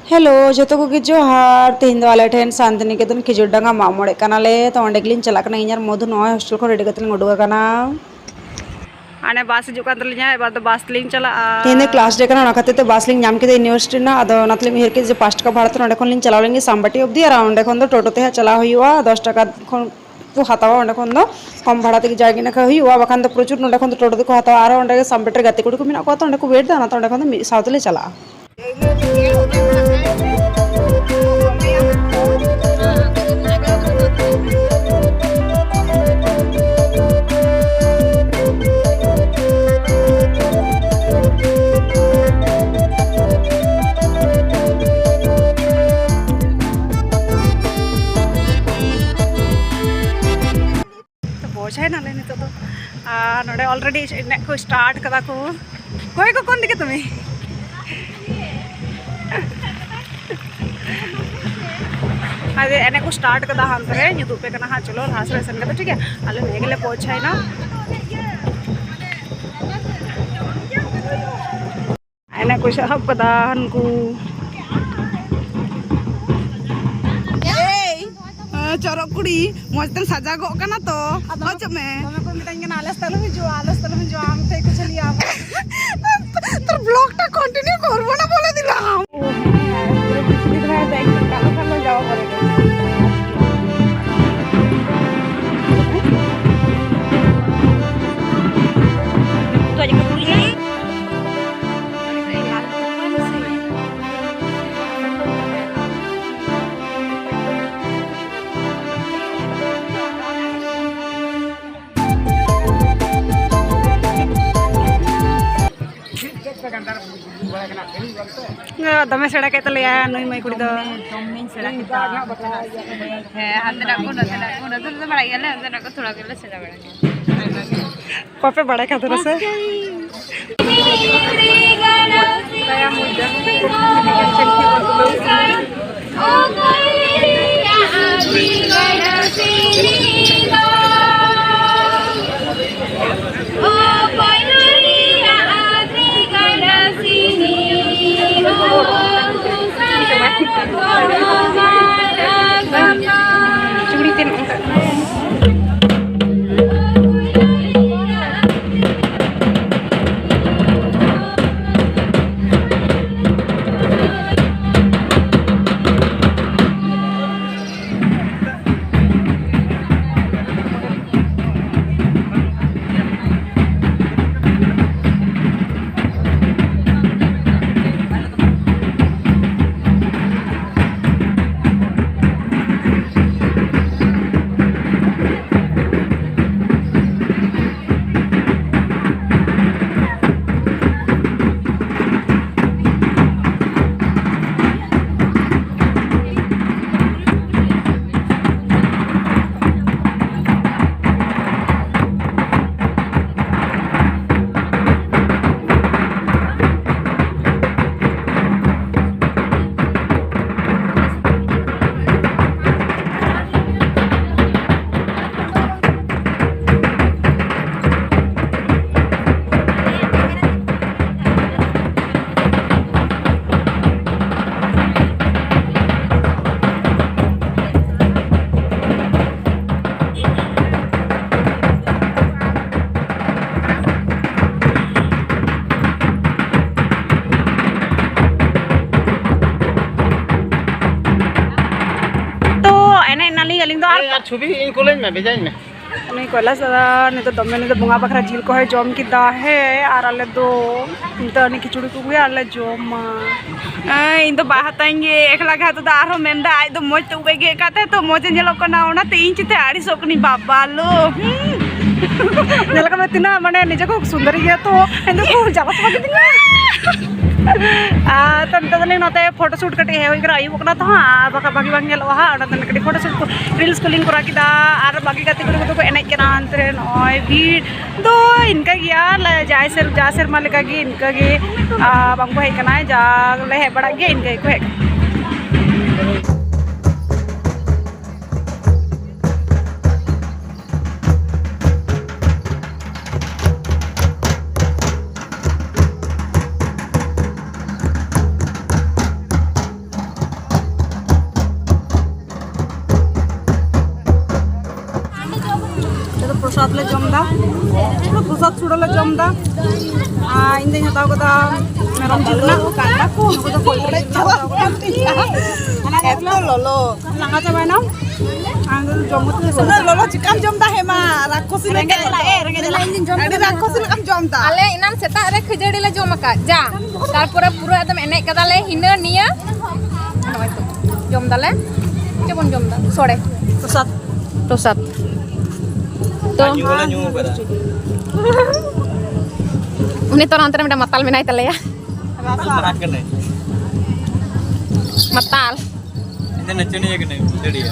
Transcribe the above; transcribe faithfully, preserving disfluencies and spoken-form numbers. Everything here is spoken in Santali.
ᱦᱮᱞᱳ, ᱡᱚᱛᱚ ᱠᱚᱜᱮ ᱡᱚᱦᱟᱨ᱾ ᱛᱮᱦᱮᱧ ᱫᱚ ᱟᱞᱮ ᱴᱷᱮᱱ ᱥᱟᱱᱛᱤᱱᱤᱠᱮᱛᱚᱱ ᱠᱷᱤᱡᱩᱨ ᱰᱟᱸᱜᱟ ᱢᱟᱜ ᱢᱚᱬᱮᱜ ᱠᱟᱱᱟᱞᱮ, ᱛᱚ ᱚᱸᱰᱮ ᱜᱮᱞᱤᱧ ᱪᱟᱞᱟᱜ ᱠᱟᱱᱟ᱾ ᱤᱧ ᱟᱨ ᱢᱚᱫᱷᱩ ᱱᱚᱜᱼᱚᱭ ᱦᱳᱥᱴᱮᱞ ᱠᱷᱚᱱ ᱨᱮᱰᱤ ᱠᱟᱛᱮ ᱞᱤᱧ ᱩᱰᱩᱠ ᱟᱠᱟᱱᱟ᱾ ᱦᱟᱱᱮ ᱵᱟᱥ ᱦᱤᱡᱩᱜ ᱠᱟᱱ ᱛᱟᱹᱞᱤᱧᱟ, ᱮᱵᱟᱨ ᱫᱚ ᱵᱟᱥ ᱛᱮᱞᱤᱧ ᱪᱟᱞᱟᱜᱼᱟ᱾ ᱛᱮᱦᱮᱧ ᱫᱚ ᱠᱞᱟᱥ ᱰᱮ ᱠᱟᱱᱟ, ᱚᱱᱟ ᱠᱷᱟᱹᱛᱤᱨ ᱛᱮ ᱵᱟᱥ ᱞᱤᱧ ᱧᱟᱢ ᱠᱮᱫᱟ ᱤᱭᱩᱱᱤᱵᱷᱟᱨᱥᱤᱴᱤ ᱨᱮᱱᱟᱜ᱾ ᱟᱫᱚ ᱚᱱᱟᱛᱮᱞᱤᱧ ᱩᱭᱦᱟᱹᱨ ᱠᱮᱫᱟ ᱡᱮ ᱯᱟᱸᱪ ᱴᱟᱠᱟ ᱵᱷᱟᱲᱟ ᱛᱮ ᱱᱚᱸᱰᱮ ᱠᱷᱚᱱ ᱞᱤᱧ ᱪᱟᱞᱟᱣ ᱞᱮᱱ ᱜᱮ ᱥᱟᱢᱵᱟᱴᱤ ᱚᱵᱽᱫᱤ, ᱟᱨ ᱚᱸᱰᱮ ᱠᱷᱚᱱ ᱫᱚ ᱴᱳᱴᱳ ᱛᱮ ᱦᱟᱸᱜ ᱪᱟᱞᱟᱣ ᱦᱩᱭᱩᱜᱼᱟ᱾ ᱫᱚᱥ ᱴᱟᱠᱟ ᱠᱷᱚᱱ ᱠᱚ ᱦᱟᱛᱟᱣᱟ, ᱚᱸᱰᱮ ᱠᱷᱚᱱ ᱫᱚ ᱠᱚᱢ ᱵᱷᱟᱲᱟ ᱛᱮᱜᱮ ᱡᱟᱜᱮ ᱤᱱᱟᱹ ᱠᱷᱟᱱ ᱦᱩᱭᱩᱜᱼᱟ, ᱵᱟᱠᱷᱟᱱ ᱫᱚ ᱯᱨᱚᱪᱩᱨ ᱱᱚᱸᱰᱮ ᱠᱷᱚᱱ ᱫᱚ ᱴᱳᱴᱳ ᱛᱮᱠᱚ ᱦᱟᱛᱟᱣᱟ᱾ ᱟᱨᱚ ᱚᱸᱰᱮ ᱜᱮ ᱥᱟᱢᱵᱟᱴᱤ ᱨᱮ ᱜᱟᱛᱮ ᱠᱩᱲᱤ ᱠᱚ ᱢᱮᱱᱟᱜ ᱠᱚᱣᱟ, ᱛᱚ ᱚᱸᱰᱮ ᱠᱚ ᱣᱮᱴ ᱮᱫᱟ, ᱚᱱᱟᱛᱮ ᱚᱸᱰᱮ ᱠᱷᱚᱱ ᱫᱚ ᱢᱤᱫ ᱥᱟᱶ ᱛᱮᱞᱮ ᱪᱟᱞᱟᱜᱼᱟ᱾ ᱛᱚ ᱯᱳᱪᱷᱟᱭ ᱱᱟᱞᱮ ᱱᱤᱛᱚᱜ ᱫᱚ᱾ ᱟᱨ ᱱᱚᱰᱮ ᱚᱞᱨᱮᱰᱤ ᱮᱱᱮᱡ ᱠᱚ ᱥᱴᱟᱨᱴ ᱠᱟᱫᱟ ᱠᱚ᱾ ᱚᱠᱚᱭ ᱠᱚ ᱠᱚᱱ ᱫᱤᱠᱮ ᱛᱩᱢᱤ? ᱟᱫᱚ ᱮᱱᱮᱡ ᱠᱚ ᱥᱴᱟᱨᱴ ᱠᱟᱫᱟ ᱦᱟᱱᱛᱮ ᱨᱮ, ᱧᱩᱛᱩᱢ ᱯᱮ ᱠᱟᱱᱟ ᱦᱟᱸᱜ᱾ ᱪᱚᱞᱚ ᱞᱟᱦᱟ ᱥᱮᱫ ᱨᱮ ᱥᱮᱱ ᱠᱟᱛᱮ, ᱴᱷᱤᱠ ᱜᱮᱭᱟ, ᱟᱞᱮ ᱱᱤᱭᱟᱹ ᱜᱮᱞᱮ ᱯᱳᱪᱷᱟᱭᱱᱟ᱾ ᱮᱱᱮᱡ ᱠᱚ ᱮᱦᱚᱵ ᱠᱟᱫᱟ ᱦᱟᱱᱠᱩ᱾ ᱮᱭ, ᱪᱚᱨᱚᱠ ᱠᱩᱲᱤ, ᱢᱚᱡᱽ ᱛᱮᱢ ᱥᱟᱡᱟᱜᱚᱜ ᱠᱟᱱᱟ ᱛᱚ᱾ ᱟᱫᱚ ᱚᱪᱚᱜ ᱢᱮ᱾ ᱫᱚᱢᱮ ᱠᱚ ᱢᱤᱛᱟᱹᱧ ᱠᱟᱱᱟ, "ᱟᱞᱮ ᱥᱮᱫ ᱟᱞᱚᱢ ᱦᱤᱡᱩᱜᱼᱟ, ᱟᱞᱮ ᱥᱮᱫ ᱟᱞᱚᱢ ᱦᱤᱡᱩᱜᱼᱟ, ᱟᱢ ᱴᱷᱮᱡ ᱠᱚ ᱪᱟᱹᱞᱤᱭᱟ ᱟᱵᱚ।" তোর ব্লগটা কন্টিনিউ করবো না বলে দিলাম। ᱫᱚᱢᱮ ᱥᱮᱬᱟ ᱠᱮᱫ ᱛᱟᱞᱮᱭᱟ ᱱᱩᱭ ᱢᱟᱹᱭ ᱠᱩᱲᱤ ᱫᱚ᱾ ᱫᱚᱢᱮᱧ ᱥᱮᱬᱟ ᱠᱮᱫᱟ᱾ ᱦᱮᱸ, ᱦᱟᱱᱛᱮᱱᱟᱜ ᱠᱚ ᱱᱚᱛᱮᱱᱟᱜ ᱠᱚ, ᱱᱚᱛᱮ ᱫᱚ ᱵᱟᱲᱟᱭ ᱜᱮᱭᱟᱞᱮ, ᱦᱟᱱᱛᱮᱱᱟᱜ ᱠᱚ ᱛᱷᱚᱲᱟ ᱜᱮᱞᱮ ᱥᱮᱬᱟ ᱵᱟᱲᱟᱭᱟ᱾ ᱵᱟᱯᱮ ᱵᱟᱲᱟᱭ ᱠᱟᱱ ᱛᱟᱦᱮᱱᱟ ᱥᱮ? ᱪᱩᱲᱤ ᱛᱮ ᱱᱚᱝᱠᱟ᱾ ᱛᱚ ᱮᱱᱮᱡ ᱮᱱᱟᱞᱤᱧ ᱟᱹᱞᱤᱧ ᱫᱚ, ᱟᱨ ᱟᱨ ᱪᱷᱚᱵᱤ ᱤᱧ ᱠᱩᱞᱟᱹᱧ ᱢᱮ, ᱵᱷᱮᱡᱟᱧ ᱢᱮ᱾ ᱩᱱᱤ ᱠᱚᱭᱞᱟᱥ ᱫᱟᱫᱟ ᱱᱤᱛᱚᱜ ᱫᱚᱢᱮ ᱱᱤᱛᱚᱜ ᱵᱚᱸᱜᱟ ᱵᱟᱠᱷᱨᱟ ᱡᱤᱞ ᱠᱚᱦᱚᱸᱭ ᱡᱚᱢ ᱠᱮᱫᱟ᱾ ᱦᱮᱸ, ᱟᱨ ᱟᱞᱮ ᱫᱚ ᱱᱤᱛᱚᱜ ᱩᱱᱤ ᱠᱷᱤᱪᱩᱲᱤ ᱠᱚ ᱟᱹᱜᱩᱭᱟ, ᱟᱨ ᱞᱮ ᱡᱚᱢᱟ᱾ ᱦᱮᱸ, ᱤᱧ ᱫᱚ ᱵᱟᱦᱟ ᱛᱟᱭ ᱜᱮ ᱮᱠᱞᱟ ᱜᱮ ᱦᱟᱛᱟᱣ ᱫᱟ, ᱟᱨᱦᱚᱸ ᱢᱮᱱᱫᱟ ᱟᱡ ᱫᱚ ᱢᱚᱡᱽ ᱛᱮ ᱩᱵ ᱮ ᱜᱮᱫ ᱠᱟᱜ ᱛᱟᱭᱟ ᱛᱚ, ᱢᱚᱡᱽ ᱮ ᱧᱮᱞᱚᱜ ᱠᱟᱱᱟ, ᱚᱱᱟᱛᱮ ᱤᱧ ᱪᱮᱛᱮ ᱟᱹᱲᱤᱥᱚᱜ ᱠᱟᱹᱱᱟᱹᱧ ᱵᱟᱵᱟ ᱞᱳ᱾ ᱦᱩᱸ᱾ ᱧᱮᱞ ᱠᱟᱜ ᱢᱮ ᱛᱤᱱᱟᱹᱜ ᱢᱟᱱᱮ ᱱᱤᱡᱮ ᱠᱚ ᱥᱩᱱᱫᱚᱨᱤ ᱜᱮᱭᱟ ᱛᱚ, ᱤᱧ ᱫᱚ ᱠᱚ ᱡᱟᱞᱟ ᱪᱟᱵᱟ ᱠᱤᱫᱤᱧᱟ᱾ ᱟᱨ ᱛᱚ ᱱᱤᱛᱚᱜ ᱫᱚ ᱱᱚᱛᱮ ᱯᱷᱳᱴᱳ ᱥᱩᱴ ᱠᱟᱹᱴᱤᱡ ᱦᱮᱡ ᱦᱩᱭ ᱠᱟᱱᱟ, ᱟᱹᱭᱩᱵᱚᱜ ᱠᱟᱱᱟ ᱛᱚ ᱦᱟᱸᱜ, ᱟᱨ ᱵᱟᱠᱷᱟᱱ ᱵᱷᱟᱜᱤ ᱵᱟᱝ ᱧᱮᱞᱚᱜᱼᱟ ᱦᱟᱸᱜ᱾ ᱚᱱᱟ ᱫᱚ ᱠᱟᱹᱴᱤᱡ ᱯᱷᱳᱴᱳ ᱥᱩᱴ ᱠᱚ, ᱨᱤᱞᱥ ᱠᱚᱞᱤᱧ ᱠᱚᱨᱟᱣ ᱠᱮᱫᱟ, ᱟᱨ ᱵᱟᱠᱤ ᱜᱟᱛᱮ ᱠᱩᱲᱤ ᱠᱚᱫᱚ ᱠᱚ ᱮᱱᱮᱡ ᱠᱟᱱᱟ ᱦᱟᱱᱛᱮ ᱨᱮ᱾ ᱱᱚᱜᱼᱚᱭ ᱵᱷᱤᱲ ᱫᱚ ᱤᱱᱠᱟᱹ ᱜᱮᱭᱟ, ᱞᱮ ᱡᱟᱭ ᱥᱮᱨ-, ᱡᱟ ᱥᱮᱨᱢᱟ ᱞᱮᱠᱟ ᱜᱮ ᱤᱱᱠᱟᱹ ᱜᱮ, ᱟᱨ ᱵᱟᱝ ᱠᱚ ᱦᱮᱡ ᱠᱟᱱᱟ, ᱡᱟ ᱞᱮ ᱦᱮᱡ ᱵᱟᱲᱟᱜ ᱜᱮᱭᱟ ᱤᱱᱠᱟᱹ ᱜᱮᱠᱚ ᱦᱮᱡ ᱠᱟᱱᱟ᱾ ᱞᱮ ᱡᱚᱢ ᱫᱟ, ᱯᱨᱚᱥᱟᱫ ᱥᱩᱲᱟᱹ ᱞᱮ ᱡᱚᱢ ᱫᱟ᱾ ᱟᱨ ᱤᱧ ᱫᱚᱧ ᱦᱟᱛᱟᱣ ᱠᱟᱫᱟ ᱢᱮᱨᱚᱢ ᱡᱤᱞ ᱨᱮᱱᱟᱜ ᱠᱟᱱᱰᱟ ᱠᱚ, ᱱᱩᱠᱩ ᱫᱚ ᱠᱚᱞ ᱠᱚᱨᱮ ᱪᱟᱵᱟᱜ ᱠᱟᱱ ᱛᱤᱧᱟ᱾ ᱮᱛᱚ ᱞᱚᱞᱚ᱾ ᱞᱟᱸᱜᱟ ᱪᱟᱵᱟᱭᱱᱟᱢ᱾ ᱟᱢ ᱫᱚ ᱡᱚᱢ ᱠᱟᱛᱮ ᱩᱱᱟᱹᱜ ᱞᱚᱞᱚ ᱪᱮᱠᱟᱢ ᱡᱚᱢ ᱫᱟ ᱦᱮᱢᱟ? ᱨᱟᱠᱠᱷᱚᱥᱤ ᱞᱮᱠᱟ᱾ ᱨᱮᱸᱜᱮᱡ ᱡᱟᱞᱟ, ᱮ, ᱨᱮᱸᱜᱮᱡ ᱡᱟᱞᱟ᱾ ᱟᱹᱰᱤ ᱨᱟᱠᱠᱷᱚᱥᱤ ᱞᱮᱠᱟᱢ ᱡᱚᱢ ᱫᱟ᱾ ᱟᱞᱮ ᱮᱱᱟᱱ ᱥᱮᱛᱟᱜ ᱨᱮ ᱠᱷᱟᱹᱡᱟᱹᱲᱤ ᱞᱮ ᱡᱚᱢ ᱟᱠᱟᱫ, ᱡᱟ᱾ ᱛᱟᱨᱯᱚᱨᱮ ᱯᱩᱨᱟᱹ ᱮᱠᱫᱚᱢ ᱮᱱᱮᱡ ᱠᱟᱫᱟᱞᱮ ᱦᱤᱱᱟᱹ ᱱᱤᱭᱟᱹ᱾ ᱱᱚᱜᱼᱚᱭ ᱛᱚ, ᱡᱚᱢ ᱫᱟᱞᱮ᱾ ᱪᱮᱫ ᱵᱚᱱ ᱡᱚᱢ ᱫᱟ? ᱥᱚᱲᱮ᱾ ᱯᱨᱚᱥᱟᱫ᱾ ᱯᱨᱚᱥᱟᱫ᱾ ᱛᱚ, ᱧᱩ ᱦᱚᱸᱞᱮ ᱧᱩ ᱟᱠᱟᱫᱟ᱾ ᱩᱱᱤ ᱛᱚ ᱚᱱᱛᱮ ᱨᱮ ᱢᱤᱫᱴᱟᱝ ᱢᱟᱛᱟᱞ ᱢᱮᱱᱟᱭ ᱛᱟᱞᱮᱭᱟ᱾ ᱨᱟᱥᱟ᱾ ᱢᱟᱛᱟᱞ᱾ ᱤᱧ ᱫᱚ ᱱᱟᱪᱚᱱᱤᱭᱟᱹ ᱠᱟᱹᱱᱟᱹᱧ, ᱵᱷᱩᱛᱟᱹᱲᱤᱭᱟᱹ᱾